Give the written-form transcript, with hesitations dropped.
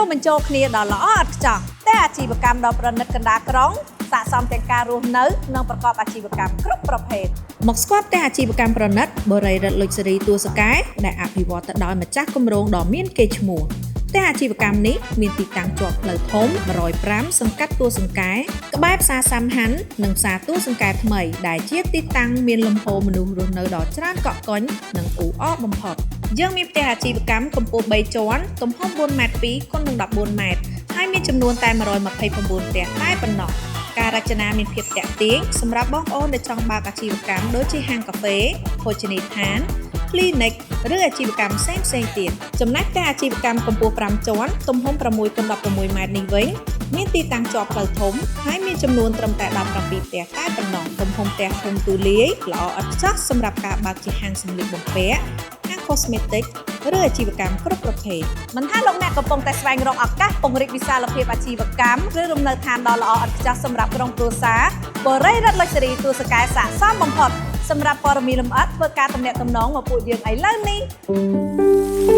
រួមបញ្ចូលគ្នាដ៏ល្អឥតខ្ចោះតែអាជីវកម្មដ៏ប្រណិតកណ្ដាលក្រុងស័ក្តិសមទាំងការរស់នៅនិងប្រកបអាជីវកម្មគ្រប់ប្រភេទមកស្គាល់ផ្ទះអាជីវកម្មប្រណិតបូរីរិទ្ធលុចសេរីទួលសកែដែលអភិវឌ្ឍទៅដោយម្ចាស់គម្រោងដ៏មានកេរ្តិ៍ឈ្មោះផ្ទះអាជីវកម្មនេះមានទីតាំងជាប់ផ្លូវធំ105សង្កាត់ទួលសង្កែក្បែរផ្សារសាំហាន់និងផ្សារទួលសង្កែថ្មីដែលជាទីតាំងមានលំហូរមនុស្សរស់នៅដ៏ច្រើនកក់កុញនិងអ៊ូអរបំផុតយើងមានផ្ទះអាជីវកម្មកម្ពស់3ជាន់ទំហំ4ម៉ែត្រ2គុណនឹង14ម៉ែត្រហើយមានចំនួនតែ129ផ្ទះតែប៉ុណ្ណោះការរចនាមានភាពទាក់ទាញសម្រាប់បងប្អូនដែលចង់បើកអាជីវកម្មដូចជាហាងកាហ្វេភោជនីយដ្ឋាន clinic ឬអាជីវកម្មផ្សេងផ្សេងទៀតចំណែកផ្ទះអាជីវកម្មកម្ពស់5ជាន់ទំហំ6គុណ16ម៉ែត្រនេះវិញមានទីតាំងជាប់ផ្លូវធំហើយមានចំនួនត្រឹមតែ17ផ្ទះតែប៉ុណ្ណោះទំហំផ្ទះធំទូលាយល្អឥតខ្ចោះសម្រាប់ការបើកជាហាងសម្លៀកបំពាក់ហាង cosmetic ឬអាជីវកម្មគ្រប់ប្រភេទមិនថាលោកអ្នកកំពុងតែស្វែងរកឱកាសពង្រីកវិសាលភាពអាជីវកម្មឬលំនៅឋានដ៏ល្អឥតខ្ចោះសម្រាប់ក្រុមគ្រួសារបូរីរិទ្ធលុចសេរីទួលសកែស័ក្តិសមបំផុតសម្រាប់ព័ត៌មានលម្អិតធ្វើការទំនាក់ទំនងមកពួកយើងឥឡូវនេះ។